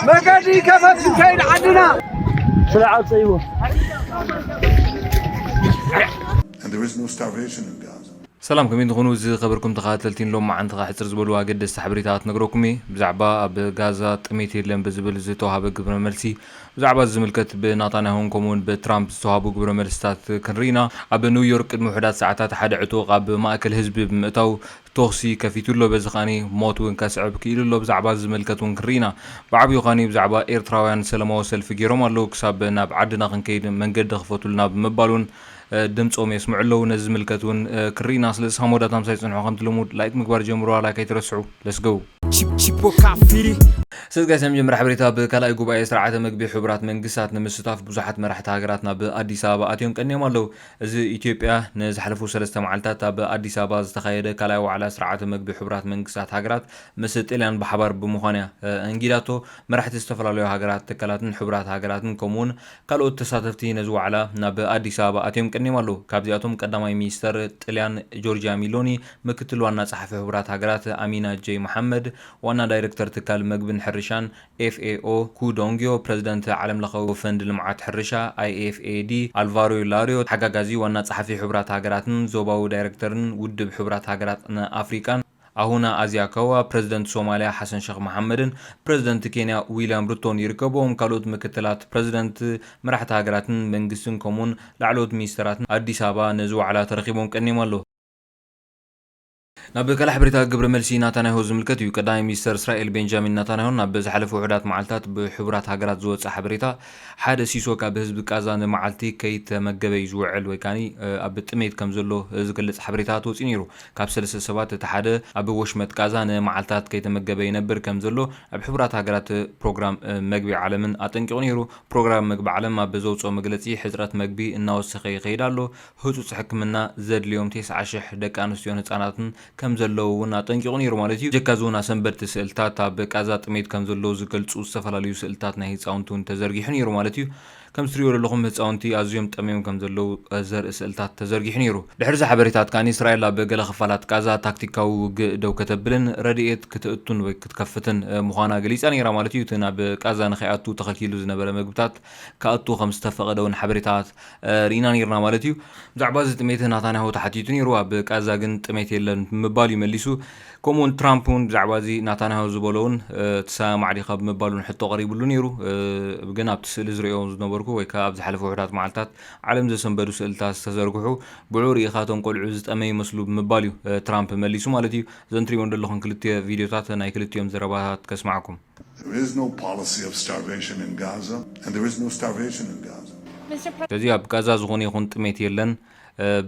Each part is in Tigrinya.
መገዲ ከፈት ከይድ ዓድና ስለ ዓፀይዎ And there is no starvation in Gaza. ሰላም ከመይ ትኾኑ? ዝኸበርኩም ተኸታተልቲን ሎም መዓንቲ ኸዓ ሕፅር ዝበሉ ኣገደስቲ ሓበሬታት ነግረኩም እየ። ብዛዕባ ኣብ ጋዛ ጥሜት የለን ብዝብል ዝተዋሃበ ግብረ መልሲ ብዛዕባ ዝምልከት ብናታንያሁን ከምኡውን ብትራምፕ ዝተዋሃቡ ግብረ መልስታት ክንርኢና። ኣብ ኒውዮርክ ቅድሚ ውሑዳት ሰዓታት ሓደ ዕጡቕ ኣብ ማእከል ህዝቢ ብምእታው ተኹሲ ከፊቱ ኣሎ። በዚ ኸዓኒ ሞት እውን ከስዕብ ክኢሉ ኣሎ። ብዛዕባ ዝምልከት እውን ክንርኢና። ብዓብዩ ኸዓኒ ብዛዕባ ኤርትራውያን ሰላማዊ ሰልፊ ገይሮም ኣለዉ። ክሳብ ናብ ዓድና ክንከይድ መንገዲ ክፈቱልና ብምባል እውን ድምፆም የስምዑ ኣለዉ። ነዚ ዝምልከት እውን ክርኢና። ስለዚ ሳብ መወዳእታ ምሳይ ፅንሑ። ከምቲ ልሙድ ላይክ ምግባር ጀምሩዋ። ላይክ ኣይትረስዑ። ለስገው Chip- Chipocafiri. ሰዝጋይ ሰምጀምር ሓበሬታ። ብካልኣይ ጉባኤ ስርዓተ ምግቢ ሕቡራት መንግስታት ንምስታፍ ብዙሓት መራሕቲ ሃገራት ናብ ኣዲስ ኣበባ ኣትዮም ቀንዮም ኣለዉ። እዚ ኢትዮጵያ ንዝሓለፉ ሰለስተ መዓልታት ኣብ ኣዲስ ኣበባ ዝተኻየደ ካልኣይ ዋዕላ ስርዓተ ምግቢ ሕቡራት መንግስታት ሃገራት ምስ ጥልያን ብሓባር ብምዃን እያ እንጊዳቶ። መራሕቲ ዝተፈላለዩ ሃገራት፣ ትካላትን ሕቡራት ሃገራትን ከምኡውን ካልኦት ተሳተፍቲ ነዚ ዋዕላ ናብ ኣዲስ ኣበባ ኣትዮም ቀንዮም ኣለዉ። ካብዚኣቶም ቀዳማይ ሚኒስተር ጥልያን ጆርጂያ ሚሎኒ፣ ምክትል ዋና ጸሓፊ ሕቡራት ሃገራት ኣሚና ጀይ መሓመድ፣ ዋና ዳይረክተር ትካል መግብን ሕርሻን ኤፍኤኦ ኩዶንግዮ፣ ፕረዚደንት ዓለም ለኻዊ ፈንድ ልምዓት ሕርሻ ኣይኤፍኤዲ ኣልቫሮ ላሪዮ፣ ተሓጋጋዚ ዋና ጸሓፊ ሕቡራት ሃገራትን ዞባዊ ዳይረክተርን ውድብ ሕቡራት ሃገራት ንኣፍሪቃን ኣሁና ኣዚያ ካዋ፣ ፕረዚደንት ሶማልያ ሓሰን ሸኽ መሓመድን ፕረዚደንት ኬንያ ዊልያም ሩቶን ይርከብዎም። ካልኦት ምክትላት ፕረዚደንት፣ መራሕቲ ሃገራትን መንግስትን ከምኡውን ላዕለዎት ሚኒስተራትን ኣዲስ ኣበባ ነዚ ዋዕላ ተረኺቦም ቀኒዮም ኣለዉ። ናብ ካልእ ሓበሬታ ግብረ መልሲ ናታንያሁ ዝምልከት እዩ። ቀዳማይ ሚኒስተር እስራኤል ቤንጃሚን ናታንያሁ ናብ ዝሓለፉ ውሑዳት መዓልታት ብሕቡራት ሃገራት ዝወፀ ሓበሬታ ሓደ ሲሶ ካብ ህዝቢ ቃዛ ንመዓልቲ ከይተመገበ እዩ ዝውዕል ወይ ካኒ ኣብ ጥሜት ከም ዘሎ ዝገልጽ ሓበሬታት ወፂኡ ነይሩ። ካብ ሰለስተ ሰባት እቲ ሓደ ኣብ ወሽመጥ ቃዛ ንመዓልታት ከይተመገበ ይነብር ከም ዘሎ ኣብ ሕቡራት ሃገራት ፕሮግራም መግቢ ዓለምን ኣጠንቂቑ ነይሩ። ፕሮግራም መግቢ ዓለም ኣብ ዘውፅኦ መግለፂ ሕፅረት መግቢ እናወሰኸ ይኸይድ ኣሎ። ህጹጽ ሕክምና ዘድልዮም ተስዓ ሽሕ ደቂ ኣንስትዮን ህጻናትን ከም ዘለዉ እውን ኣጠንቂቑ ነይሩ ማለት እዩ። ጀካ እዚ እውን ኣሰንበድቲ ስእልታት ኣብ ቃዛ ጥሜት ከም ዘለዉ ዝገልጹ ዝተፈላለዩ ስእልታት ናይ ህጻውንቲ እውን ተዘርጊሑ ነይሩ ማለት እዩ። ከም ትሪእዎ ዘለኹም ህጻውንቲ ኣዝዮም ጠምዮም ከም ዘለዉ ዘርኢ ስእልታት ተዘርጊሑ ነይሩ። ድሕሪ እዚ ሓበሬታት ከኣ እስራኤል ኣብ ገለ ክፋላት ቃዛ ታክቲካዊ ውግእ ደው ከተብልን ረድኤት ክትእቱን ወይ ክትከፍትን ምዃና ገሊጻ ነይራ ማለት እዩ። እቲ ናብ ቃዛ ንኸይኣቱ ተኸልኪሉ ዝነበረ መግብታት ክኣቱ ከም ዝተፈቐደ እውን ሓበሬታት ርኢና ነይርና ማለት እዩ። ብዛዕባ እዚ ጥሜት ናታንያሁ ተሓቲቱ ነይሩ። ኣብ ቃዛ ግን ጥሜት የለን ብምባል እዩ መሊሱ። ከምኡውን ትራምፕ እውን ብዛዕባ እዚ ናታንያሁ ዝበሎ እውን እቲ ሰማም ኣዕዲኻ ብምባል እውን ሕቶ ቀሪብሉ ነይሩ። ግን ኣብቲ ስእሊ ዝርእዮ ዝነበርኩ ወይ ከዓ ኣብ ዝሓለፈ ውሑዳት መዓልታት ዓለም ዘሰንበዱ ስእልታት ዝተዘርግሑ ብኡ ርኢኻ እቶም ቆልዑ ዝጠመ ይመስሉ ብምባል እዩ ትራምፕ መሊሱ ማለት እዩ። እዘን ትሪእወን ዘለኹም ክልተ ቪድዮታት ናይ ክልቲኦም ዘረባታት ከስማዕኩም። There is no policy of starvation in Gaza, and there is no starvation in Gaza. ስለዚ ኣብ ጋዛ ዝኾነ ይኹን ጥሜት የለን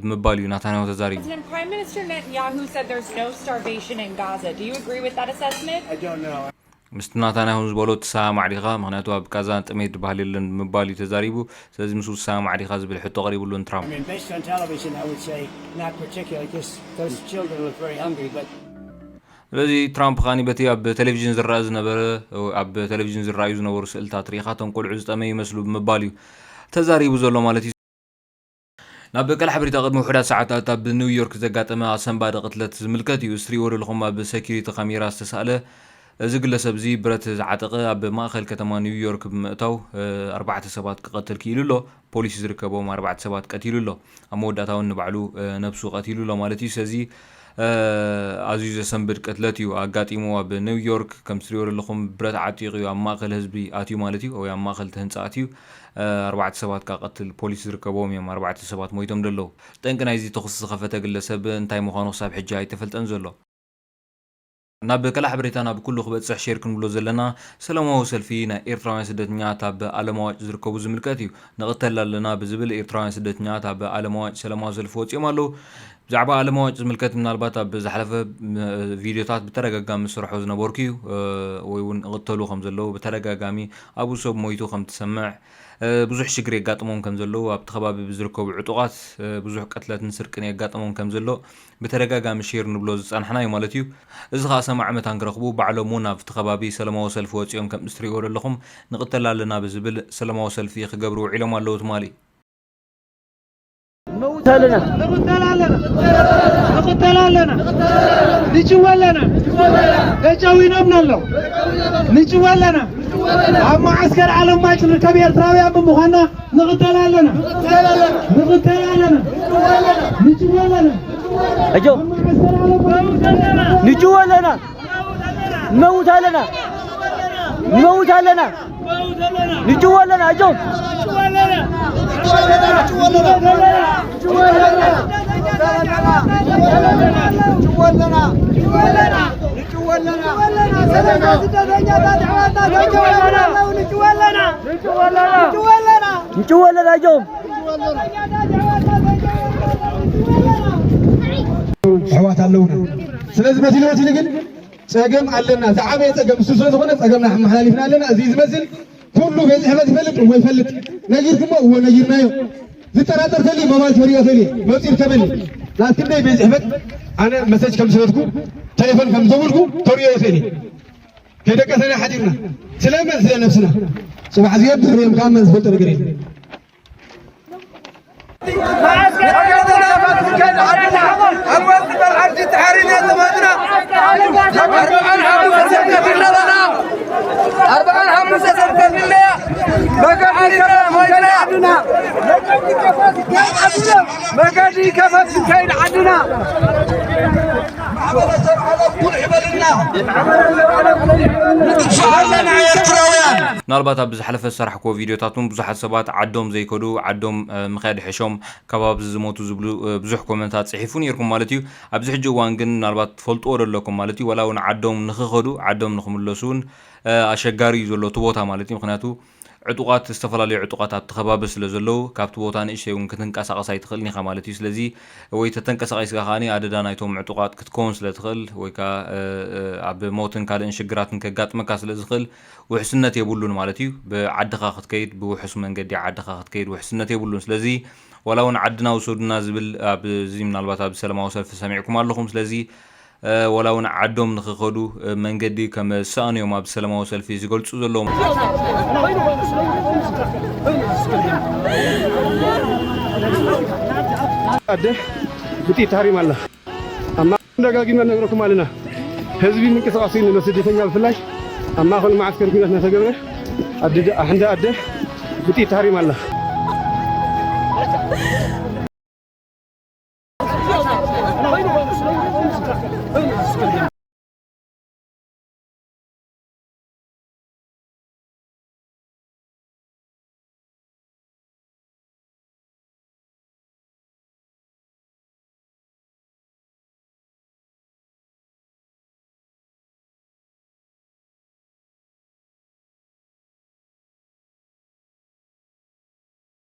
ብምባል እዩ ናታንያሁ ተዛሪቡ። President Prime Minister Netanyahu said there's no starvation in Gaza. Do you agree with that assessment? I don't know. ምስቲ ናታንያሁ ዝበሎ ትሰማማዕ ዲኻ? ምኽንያቱ ኣብ ጋዛ ጥሜት ዝበሃል የለን ብምባል እዩ ተዛሪቡ። ስለዚ ምስኡ ትሰማማዕ ዲኻ ዝብል ሕቶ ቀሪብሉ ንትራምፕ። I mean, based on television, I would say not particularly, because those children look very hungry, but ስለዚ ትራምፕ ኻኒ በቲ ኣብ ቴሌቪዥን ዝረኣ ዝነበረ ኣብ ቴሌቪዥን ዝረኣዩ ዝነበሩ ስእልታት ርኢኻ እቶም ቆልዑ ዝጠመዩ ይመስሉ ብምባል እዩ ተዛሪቡ ዘሎ ማለት እዩ። ናብ ካልእ ሓበሬታ ቅድሚ ውሑዳት ሰዓታት ኣብ ኒውዮርክ ዘጋጠመ ኣሰንባዲ ቅትለት ዝምልከት እዩ። እስትሪዎ ዘለኹም ኣብ ሴኪሪቲ ካሜራ ዝተሳእለ እዚ ግለሰብ እዚ ብረት ዝዓጠቐ ኣብ ማእኸል ከተማ ኒውዮርክ ብምእታው ኣርባዕተ ሰባት ክቐትል ክኢሉ ኣሎ። ፖሊስ ዝርከቦም ኣርባዕተ ሰባት ቀቲሉ ኣሎ። ኣብ መወዳእታ እውን ንባዕሉ ነብሱ ቀቲሉ ኣሎ ማለት እዩ። ስለዚ ኣዝዩ ዘሰንብድ ቅትለት እዩ ኣጋጢሙ። ኣብ ኒውዮርክ ከም ትሪኦ ዘለኹም ብረት ዓጢቑ እዩ ኣብ ማእኸል ህዝቢ ኣትዩ ማለት እዩ፣ ወይ ኣብ ማእኸል እቲ ህንፃ ኣትዩ። ኣርባዕተ ሰባት ከዓ ቀትል ፖሊስ ዝርከብዎም እዮም ኣርባዕተ ሰባት ሞይቶም ዘለዉ። ጠንቂ ናይዚ ተኹሲ ዝኸፈተ ግለሰብ እንታይ ምዃኑ ክሳብ ሕጂ ኣይተፈልጠን ዘሎ። ናብ ካልእ ሓበሬታ ናብ ኩሉ ክበፅሕ ሼር ክንብሎ ዘለና ሰላማዊ ሰልፊ ናይ ኤርትራውያን ስደተኛታት ኣብ ኣለማዋጭ ዝርከቡ ዝምልከት እዩ። ንቕተል ኣለና ብዝብል ኤርትራውያን ስደተኛታት ኣብ ኣለማዋጭ ሰላማዊ ሰልፊ ወፂኦም ኣለዉ። ብዛዕባ ኣለማዋጭ ዝምልከት ምናልባት ኣብ ዝሓለፈ ቪድዮታት ብተደጋጋሚ ዝሰርሖ ዝነበርኩ እዩ። ወይ እውን ይቕተሉ ከም ዘለዉ ብተደጋጋሚ ኣብኡ ሰብ ሞይቱ ከም ትሰምዕ ብዙሕ ሽግር የጋጥሞም ከም ዘለዉ ኣብቲ ከባቢ ብዝርከቡ ዕጡቓት ብዙሕ ቅትለትን ስርቅን የጋጥሞም ከም ዘሎ ብተደጋጋሚ ሼር ንብሎ ዝጸናሕና እዩ ማለት እዩ። እዚ ኸኣ ሰማዒ መታን ክረኽቡ ባዕሎም እውን ኣብቲ ከባቢ ሰለማዊ ሰልፊ ወጺኦም ከም እትሪእዎ ዘለኹም ንቕተል ኣለና ብዝብል ሰለማዊ ሰልፊ ክገብሩ ውዒሎም ኣለዉ ትማሊ። መውት ኣለና። ንቕተል ኣለና። ንቕተል ኣለና። ንጭወ ኣለና። ተጨዊኖምና ኣለዉ። ንጭወ ኣለና። ኣብ መዓስከር ዓለም ማጭ ንርከብ ኤርትራውያን ብምዃንና ንቕተል ኣለና። ንቕተል ኣለና። ንጭወ ኣለና። ኣጆ። ኣብ መዓስከር ዓለም ማጭ ንጭወ ኣለና። ንመውት ኣለና። ንመውት ኣለና። ንጭወ ኣለና። ኣጆ። ንጭወ ኣለና። ኣጆ። ኣሕዋት ኣለውና። ስለዚ በቲ ለወቲ ግን ጸገም ኣለና። ዝዓበየ ጸገም እሱ ስለ ዝኾነ ጸገምና ኣመሓላሊፍና ኣለና። እዚ ዝመስል ኩሉ ቤት ጽሕፈት ይፈልጥ፣ እወ ይፈልጥ። ነጊርኩሞ፣ እወ ነጊርናዮ። ዝጠራጠር ተልዩ ሞባይል ተሪኦ ተልዩ መጺር ተበሊ። ናብ ክንደይ ቤት ጽሕፈት ኣነ መሰጅ ከም ዝሰደድኩ፣ ቴሌፎን ከም ዘብልኩ ተሪኦ ይኽእል እዩ። ከይደቀሰና ሓዲርና። ስለመን? ስለ ነብስና። ጽባሕ ዝገብር እዮም ካብ መን ዝፈልጦ ነገር የለን። መገዲ ከፈት ከይድ ዓድና። ማሕበረሰብ ዓለም ቁልሕ በልና። ንጥፋእ ኣለና ኤርትራውያን። ምናልባት ኣብዚ ዝሓለፈ ዝሰራሕክዎ ቪድዮታት እውን ብዙሓት ሰባት ዓዶም ዘይከዱ፣ ዓዶም፣ እ፣ ምኽያድ ይሕሾም፣ ከባቢ ዝሞቱ ዝብሉ፣ እ፣ ብዙሕ ኮመንታት ጽሒፉ ነይርኩም ማለት እዩ። ኣብዚ ሕጂ እዋን ግን ምናልባት ትፈልጥዎ ዶ ኣለኩም ማለት እዩ። ዋላ እውን ዓዶም ንኽኸዱ፣ ዓዶም ንኽምለሱ እውን፣ እ፣ ኣሸጋሪ እዩ ዘሎ እቲ ቦታ ማለት እዩ። ምኽንያቱ ዕጡቓት፣ ዝተፈላለዩ ዕጡቓት ኣብቲ ከባቢ ስለ ዘለዉ፣ ካብቲ ቦታ ንእሽተይ እውን ክትንቀሳቐስ ኣይትኽእልን ኢኻ ማለት እዩ። ስለዚ ወይ ተተንቀሳቒስካ ከኣ ኣደዳ ናይቶም ዕጡቓት ክትከውን ስለ ትኽእል፣ ወይ ከኣ፣ እ፣ እ፣ ኣብ ሞትን ካልእን ሽግራትን ከጋጥመካ ስለ ዝኽእል፣ ውሕስነት የብሉን ማለት እዩ። ብዓድኻ ክትከይድ፣ ብውሑስ መንገዲ ዓድኻ ክትከይድ ውሕስነት የብሉን። ስለዚ ዋላ እውን ዓድና ውሰዱና ዝብል ኣብዚ ምናልባት ኣብዚ ሰላማዊ ሰልፊ ሰሚዕኩም ኣለኹም። ስለዚ፣ እ፣ ዋላ እውን ዓዶም ንኽኸዱ፣ እ፣ መንገዲ ከም ዝሰኣኑ እዮም ኣብዚ ሰላማዊ ሰልፊ ዝገልጹ ዘለዉ። ኣደ ብጥይት ተሃሪማ ኣላ። ኣብ ማእከል ደጋጊምና ንነግረኩም ኣለና። ህዝቢ ምንቅስቃስ እዩ፣ ንስደተኛ ብፍላይ ኣብ ማእከል መዓስከር ኲናት እናተገብረ፣ ኣደ ደ-፣ ሓንዳ ኣደ ብጥይት ተሃሪማ ኣላ።